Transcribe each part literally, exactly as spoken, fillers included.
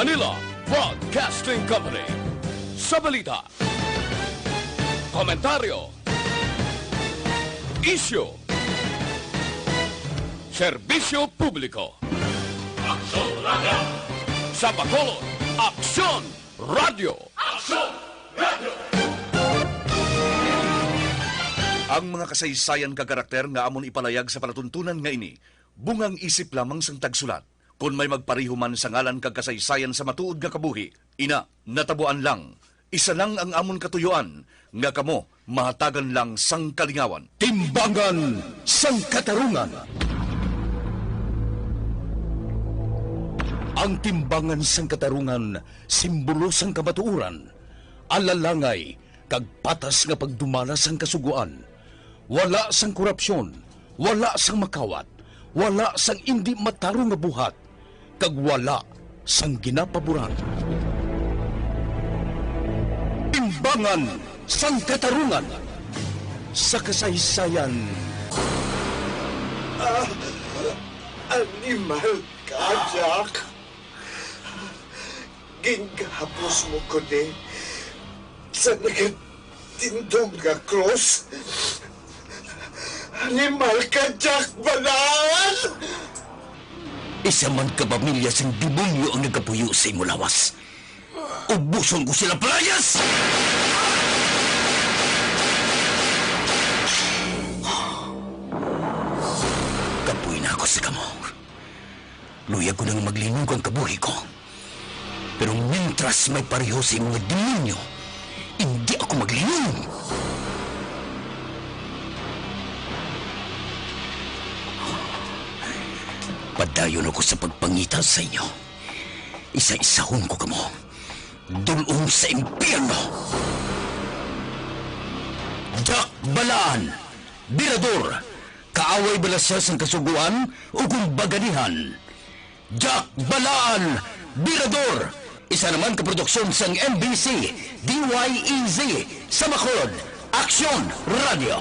Manila Broadcasting Company. Sa balita, komentaryo, isyu, serbisyo publiko. Aksyon Radio! Sa Bacolod, Aksyon Radio! Aksyon Radio! Ang mga kasaysayan kag karakter nga amon ipalayag sa palatuntunan nga ini, bungang isip lamang sang tagsulat. Kon may magpareho man sa ngalan kag kasaysayan sa matuod nga kabuhi, ina, natabuan lang. Isa lang ang amon katuyoan, nga kamo mahatagan lang sang kalingawan. Timbangan sang Katarungan. Ang timbangan sang katarungan, simbolo sang kamatuoran, alalangay, kag patas nga pagdumala sang Kasugoan. Wala sang korupsyon, wala sang makawat, wala sang indi matarong nga buhat, kag wala sang ginapaboran. Timbangan sang Katarungan sa kasaysayan. Ah, animal ka, Jack. Gingahapos mo ko ni sa nagatindog nga krus. Animal ka, Jack Balaan! Isa man ka pamilya sang demonyo ang nagapuyo sa imo lawas. Ubuson ko sila, palayas! Kapoy na ako sa kamo. Luyag ko nang maglinog ang kabuhi ko. Pero mintras may pareho sa imo nga demonyo, hindi ako maglinog. Padayon ako sa pagpangita sa inyo. Isa-isahon ko kamo. Dul-ong sa impyerno. Jack Balaan, Birador, kaaway bala sia sang Kasugoan o kon baganihan? Jack Balaan, Birador, isa naman ka produksyon sang M B C, D Y E Z, sa Bacolod, Aksyon Radio.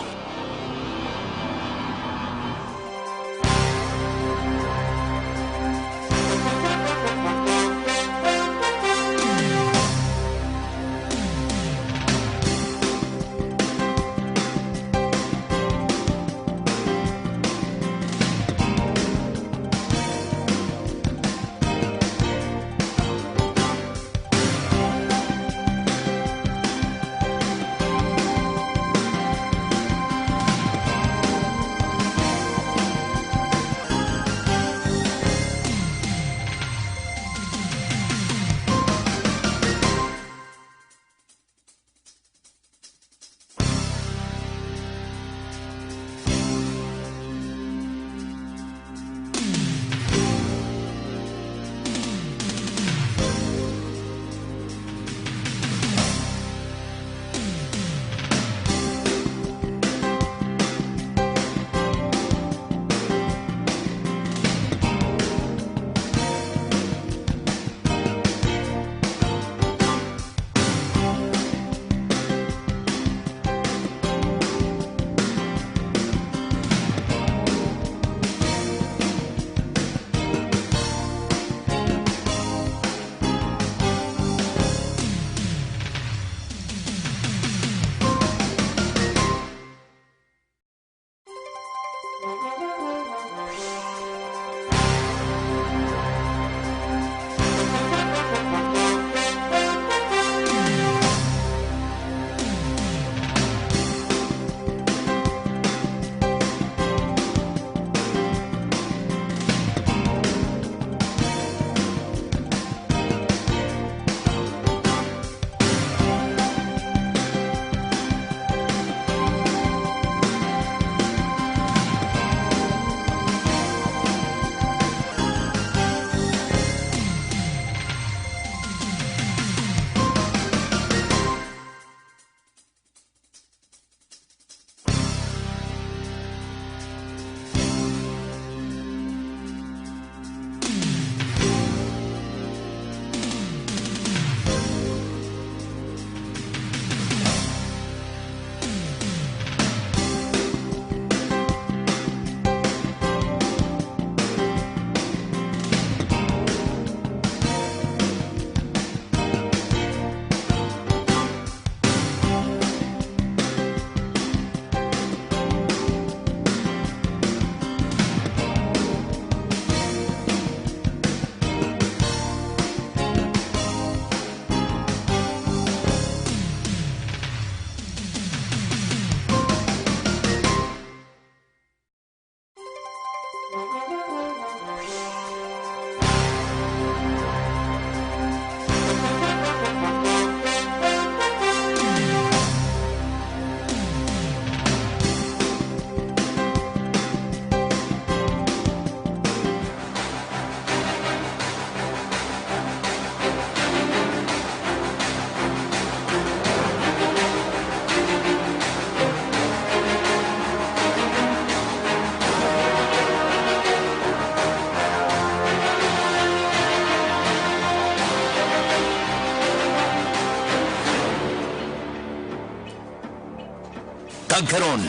Agkaron,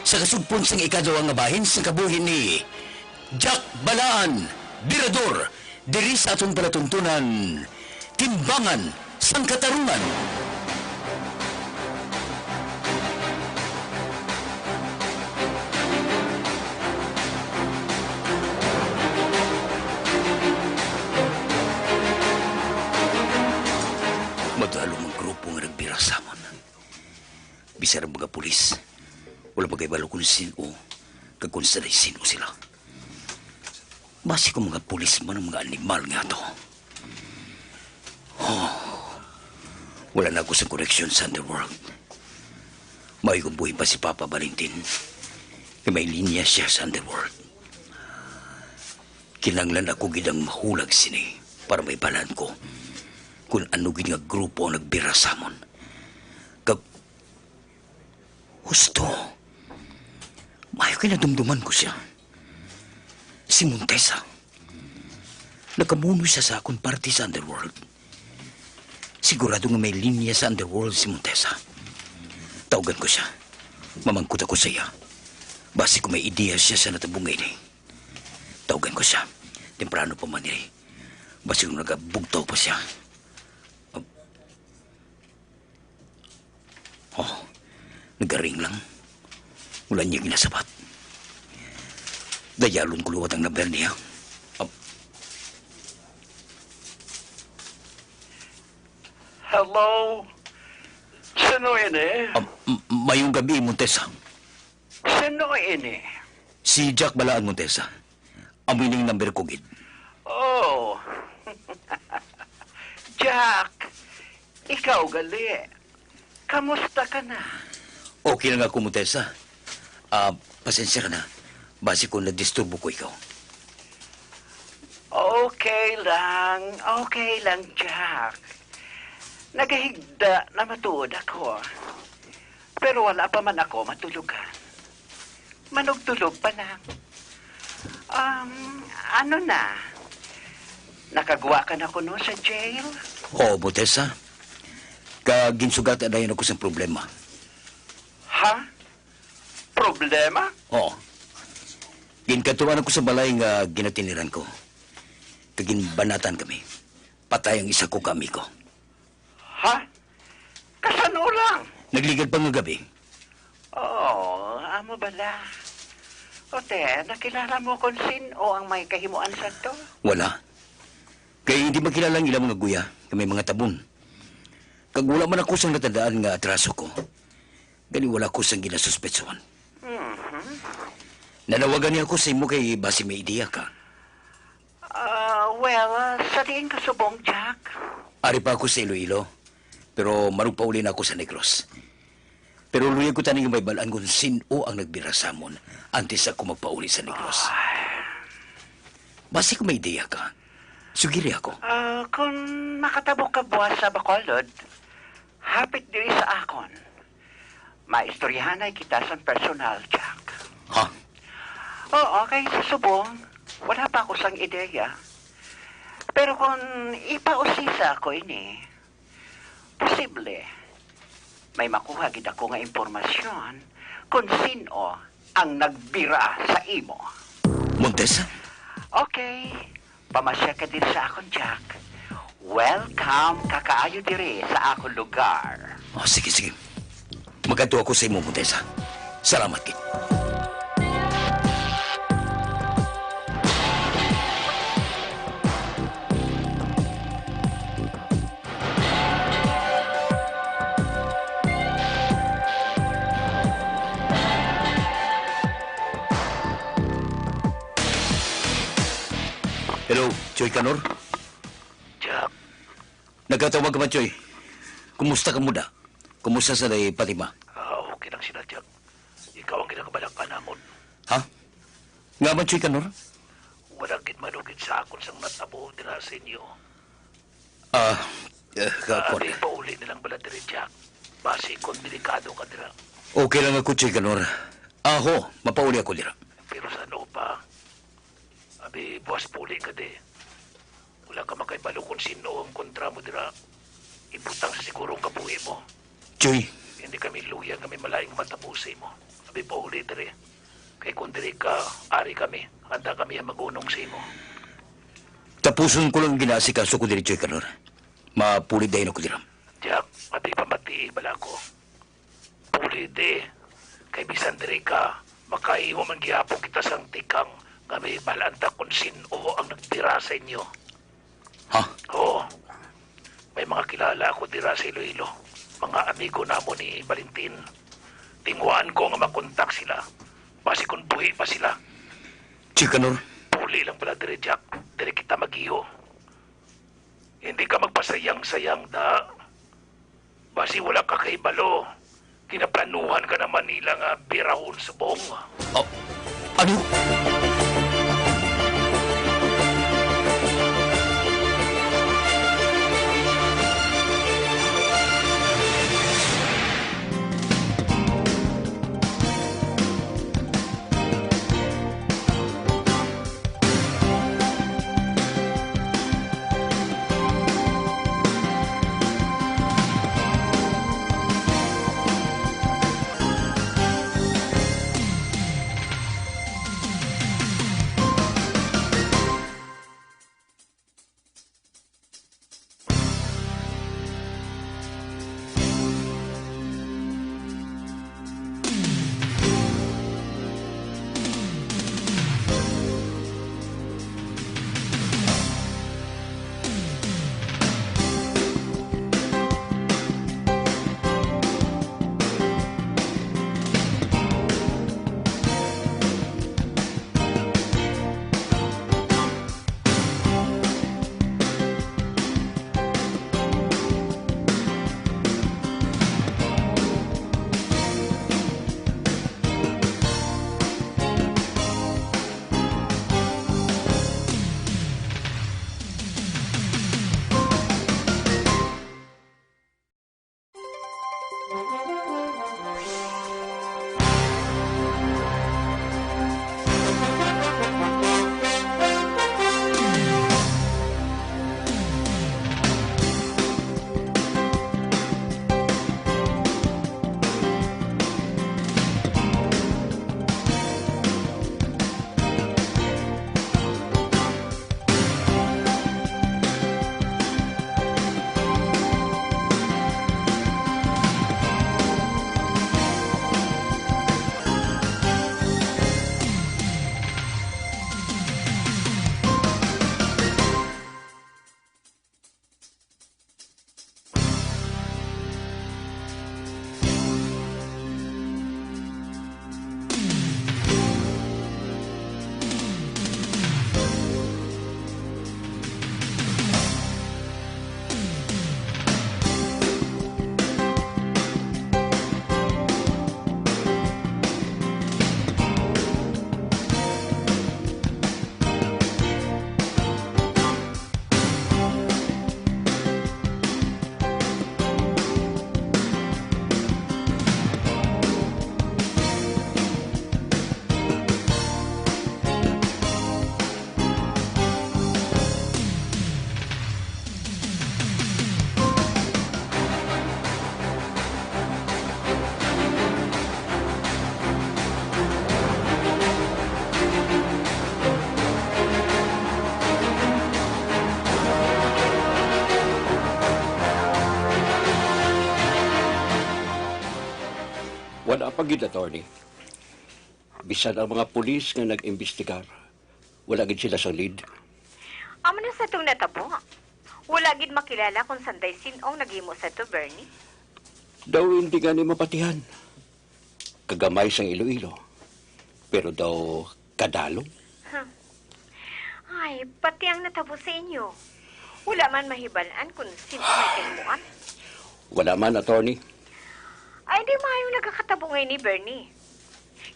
sa kasugpon sang ikaduha nga bahin sang kabuhi ni Jack Balaan, Birador, diri sa aton palatuntunan, Timbangan sang Katarungan. Madalom ang grupo nga nagbira sa amon. Bisan ang mga pulis, wala pa kabalo kon sin-o kag kon sanay sin-o sila. Basi kon mga pulis man ang mga animal nga ato. Oh, wala na ako sa koneksyon sa underworld. Maayo kon buhi pa si Papa Valentin, kay may linya sia sa underworld. Kinahanglan ako gid ang mahulag sini para maibalaan ko kon ano gid nga grupo ang nagbira sa amon. Kag husto, maayo kay nadumduman ko sia. Si Montesa. Nakamunoy siya sa akon parte sa underworld. Sigurado nga may linya sa underworld si Montesa. Tawgan ko siya. Mamangkot ako sa iya. Basi kung may ideya siya sa natabo nga ini. Tawgan ko siya. Temprano pa man ini. Basi kung nagabugtaw pa siya. Oh, nagaring lang. Wala niya ginasabat. Dayalon ko liwat ang number niya. Ah, Hello? Sino ini? Ah, m-, mayong gabi, Montesa. Sino ini? Si Jack Balaan Montesa. Amo ining number ko gid. Oh. Jack, ikaw gali. Kamusta ka na? Okay lang ako, Montesa. Ah, pasensya ka na. Basi kung nadisturbo ko ikaw. Okay lang. Okay lang, Jack. Nagahigda na matuod ako. Pero wala pa man ako matulogan. Manugtulog pa lang. Um, ano na? Nakagwa ka na kuno sa jail? Oo, Montesa. Kag ginsugatan dayon ako sang problema. Ha? Problema? Oo. Ginkadtuan ako sa balay nga ginatiniran ko. Kag ginbanatan kami. Patay ang isa ko ka amigo. Ha? Kasano lang? Nagligad pa nga gabi. Oh, amo bala. O te, nakilala mo kon sin-o ang may kahimuan sadto? Wala. Kay hindi makilala ang ilang mga guya, kay may mga tabon. Kag wala man ako sang natandaan nga atraso ko. Gani wala ko sang ginasuspetsuhan. Mhm. Nanawagan niya ako sa imo kay basi may ideya ka. Ah, well, ah, sa diin ka subong, Jack? Ari pa ako sa Iloilo, pero marog pauli na ako sa Negros. Pero luyag ko tani nga mabal-an kon sin-o ang nagbira sa amon antes ako magpauli sa Negros. Ay. Basi kung may ideya ka, sugiri ako. Ah, kung makatabo ka buwas sa Bacolod, hapit diri sa akon. Maistoryahanay kita sang personal, Jack. Ha? Oo, kay sa subong, wala pa ako sang ideya. Pero kung ipausisa ko ini, posible may makuha gid ako nga impormasyon kung sin-o ang nagbira sa imo. Montesa? Okay. Pamasya ka diri sa akon, Jack. Welcome ka kaayo diri sa akon lugar. Oh, sige, sige. Magkadto ako sa imo, Montesa. Salamat gid. Hello, Choy Kanor? Jack. Nagkatawag ka ba, Choy? Kumusta ka muna? Kumusta sa day Fatima? Ah, okay lang sila, Jack. Ikaw ang ginakabalak-an namon. Ha? Nga man, Choy Kanor? Wala gid malugid sa akon sang natabo dira sa inyo. Ah, eh, ka-, Ah, kuwan. Di pauli na lang bala diri, Jack. Basi kon delikado ka dira. Okay lang ako, Choy Kanor. Aho, mapauli ako dira. Pero sa ano pa? Abi, buwas pauli ka di. Wala ka makahibalo kung sin-o ang kontra mo dira. Ibutang sa siguro ang kabuhi mo. Choy, Hindi kami luya nga may malain nga matabo sa imo. Abi pauli diri. Kay kung diri ka, ari kami, handa kami ang mag-unong sa imo. Tapuson ko lang ginaasikaso ko diri, Choy Kanor. Mapuli dayon ako dira. Jack, abi pamatii bala ko. Puli di. Kay bisan diri ka, makaiwa man gihapon kita sang tikang nga may balaan ta kung sin-o ang nagbira sa inyo. Ha? Oo. May mga kilala ako dira sa Iloilo. Mga amigo namo ni Valentin. Tinguhaan ko nga makontak sila. Basi kung buhi pa sila. Chikanor. Puli lang pala diri, Jack. Diri kita mag-iho. Hindi ka magpasayang-sayang, da. Basi wala ka kahibalo. Ginaplanuhan ka naman nila nga birahon subong. Oh, ano? Wala pa gid, attorney. Bisan ang mga pulis nga nag-imbestigar, wala gid sila sang lead. Amo na sa atong natabo. Wala gid makilala kung sanday sin-ong naghimo sa to, Bernie. Daw hindi gani mapatihan. Kagamay sang Iloilo, pero daw kadalom. Huh. Ay, pati ang natabo sa inyo. Wala man mahibal-an kung sino may kahimuan. Wala man, attorney. Ay, di maayo nagakatabo nga ini, Bernie.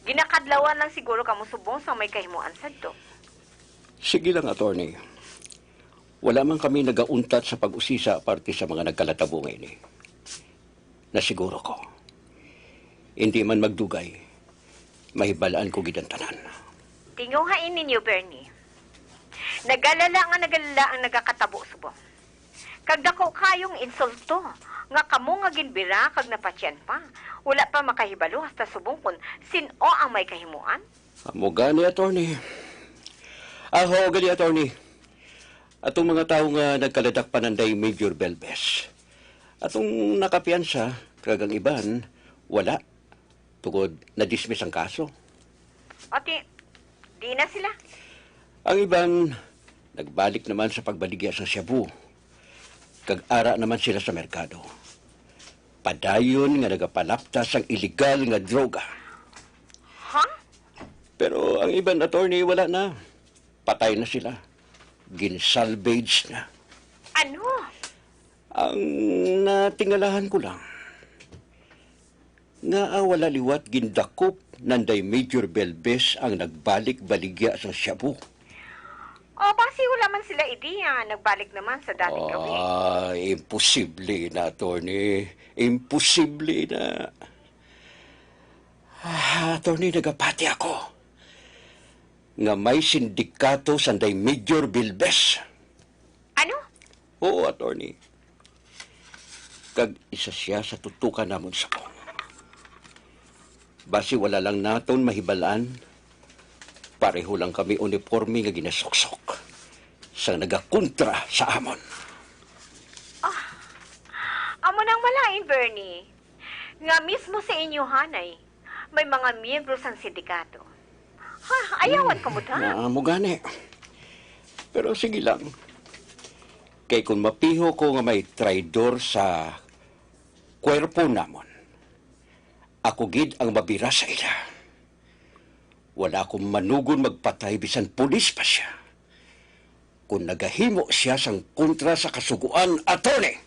Ginakadlawan lang siguro kamo subong sang may kahimuan sadto. Sige lang, attorney. Wala man kami nagauntat sa pag-usisa parte sa mga nagkalatabo nga ini. Nasiguro ko. Hindi man magdugay, mahibal-an ko gid ang tanan. Tinguha ini ninyo, Bernie. Nagalala nga nagalala ang nagakatabo subong. Kag dako kayong insulto, nga kamo nga ginbira kag napatyan pa, wala pa makahibalo hasta subong kon sin-o ang may kahimuan? Amo gani, attorney. Aho gani, attorney. Atong mga tawo nga nagkaladak pananday Major Belbes. Atong nakapiyansa, kag ang iban, wala. Tungod na-dismiss ang kaso. Ati, di na sila? Ang iban, nagbalik naman sa pagbaligya sang shabu. Kag ara naman sila sa merkado. Padayon nga nagapalapta sang iligal nga droga. Ha? Pero ang iban, attorney, wala na. Patay na sila. Ginsalvage na. Ano? Ang natingalahan ko lang, nga, ah, wala liwat gindakop nanday Major Belbes ang nagbalik baligya sang shabu. O, basi wala man sila ideya, nagbalik naman sa dating gawin. Ah, imposible na, attorney. Imposible na. Ah, attorney, nagapati ako nga may sindikato sanday Major Belbes. Ano? Oo, attorney. Kag isa sia sa tutukan namon subong. Basi wala lang naton mahibal-an, pareho lang kami uniporme nga ginasuksok sang nagakontra sa amon. Ah, amo nang malain, Bernie, nga mismo sa inyo hanay may mga miyembro sang sindikato. Ha, ayawan kamo, ta? Amo gani. Pero sige lang. Kay kung mapiho ko nga may traidor sa kwerpo namon, ako gid ang mabira sa ila. Wala akong manugon magpatay bisan pulis pa sia. Kon nagahimo sia sang kontra sa Kasugoan, attorney!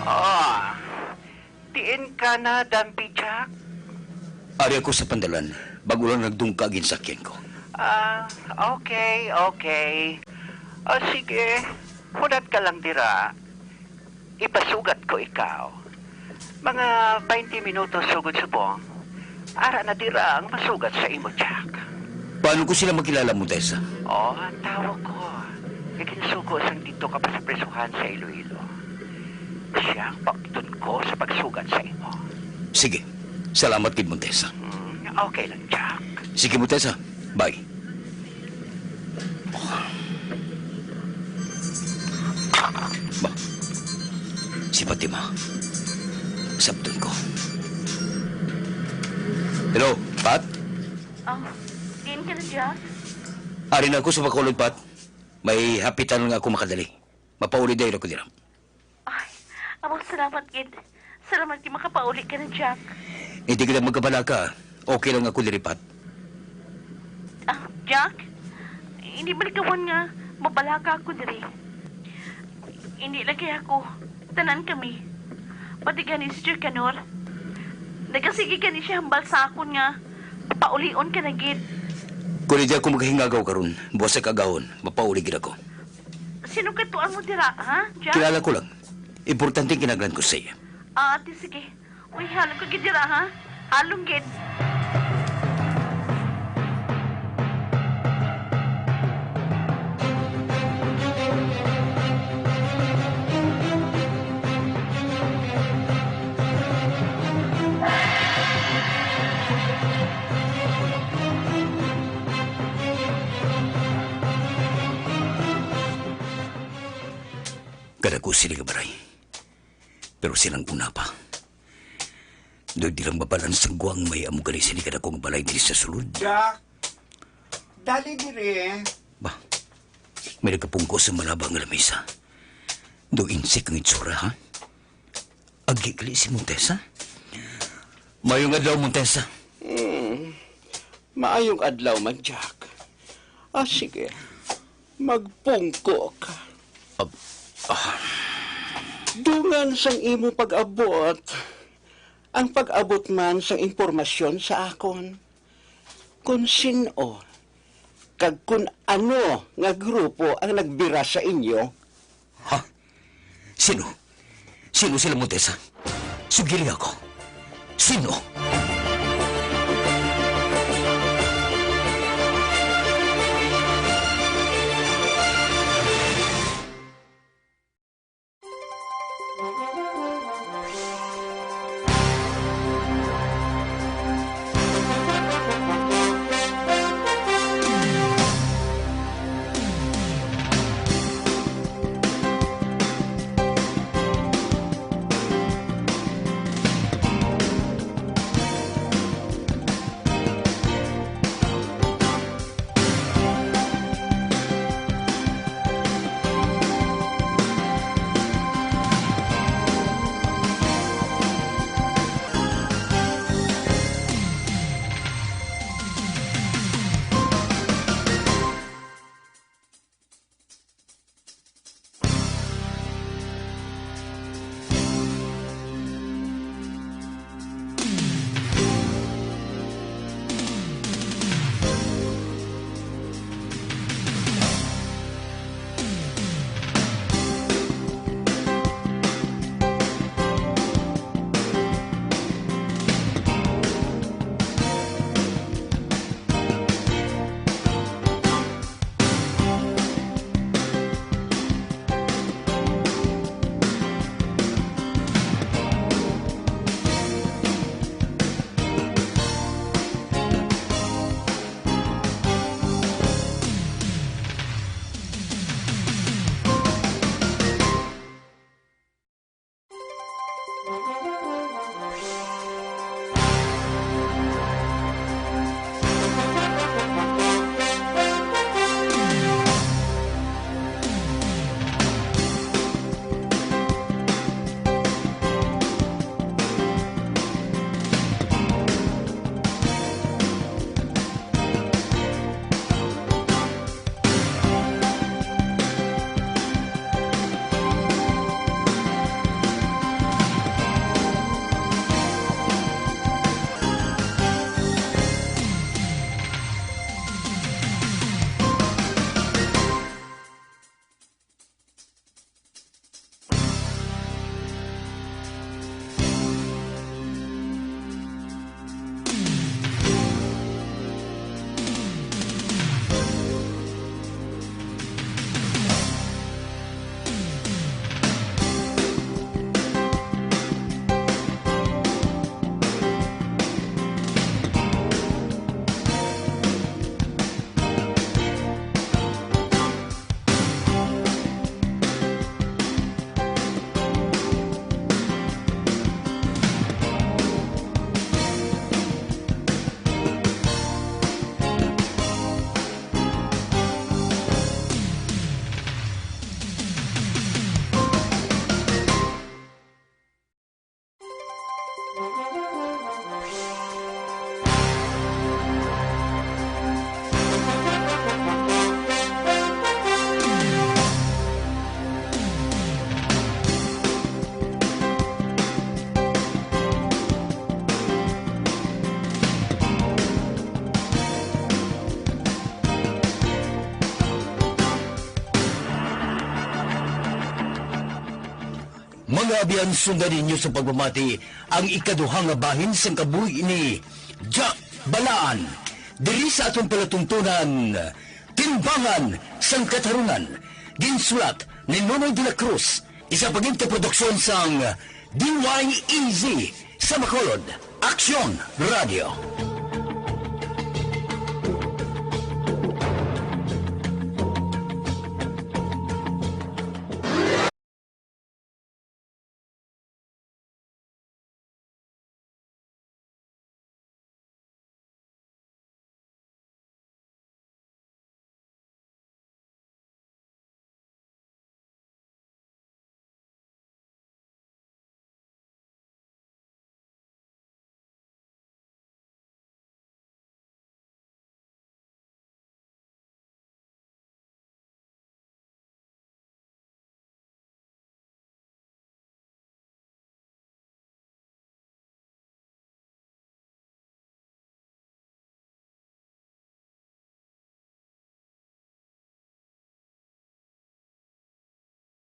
Ah, diin ka na, Dampi Jack? Ari ako sa pandalan. Bag-o lang nagdungka ang ginsakyan ko. Ah, okay, okay. Ah, sige, hulat ka lang dira. Ipasugat ko ikaw. Mga twenty minutos sugod subong, ara na dira ang masugat sa imo, Jack. Paano ko sila makilala, Montesa? Oh, ang tawo ko. Iginsugo sang didto ka pa sa prisuhan sa Iloilo. Sia ang pakton ko sa pagsugat sa imo. Sige. Salamat gid, Montesa. Hmm, okay lang, Jack. Sige, Montesa. Bye. Ba, si Fatima. Sabton ko. Hello, Pat? Oh, diin ka na, Jack? Ari na ako sa Bacolod, Pat. May hapitan lang ako makadali. Mapauli dayon ako dira. Ay, amo, salamat gid. Salamat gid makapauli ka na, Jack. Hindi kita magkabalaka. Okay lang ako diri, Pat. Ah, Jack, hindi malikawan nga mabalaka ako diri. Hindi lang kay ako, tanan kami. Pati gani si Sir Canor. Nagasige gani siya hambal sa akon nga papaulion ka na gid. Kung hindi ako maghingagaw karon, buwas sa kagahon, mapauli gid ako. Sino katuan mo dira, ha, Jack? Kilala ko lang. Importante ang kinahanglan ko sa iya. Ah, di sige. Uy, halong ka gid dira, ha? Halong gid. Kadako sini nga balay. Pero silang una pa. Daw di lang mabalan sang guwang may amo gali sini kadako nga balay diri sa sulod. Jack! Dali diri. Ba, may nagapungko sa malaba nga lamisa. Daw insik ang itsura, ha? Agi gali si Montesa? Mayong adlaw, Montesa. Hmm. Maayong adlaw man, Jack. Ah, sige. Magpungko ka. Ah, Ah. Dungan sang imo pag-abot, ang pag-abot man sang impormasyon sa akon, kon sin-o kag kon ano nga grupo ang nagbira sa inyo. Ha? Sino? Sino sila, Montesa? Sugili ako. Sino? Mga abyan, sundan ninyo sa pagpamati ang ikaduha nga bahin sang kabuhi ni Jack Balaan, diri sa aton palatuntunan, Timbangan sang Katarunan. Ginsulat ni Nonoy de la Cruz, isa pagin ka produksyon sang D Y E Z sa Bacolod, Aksyon Radio.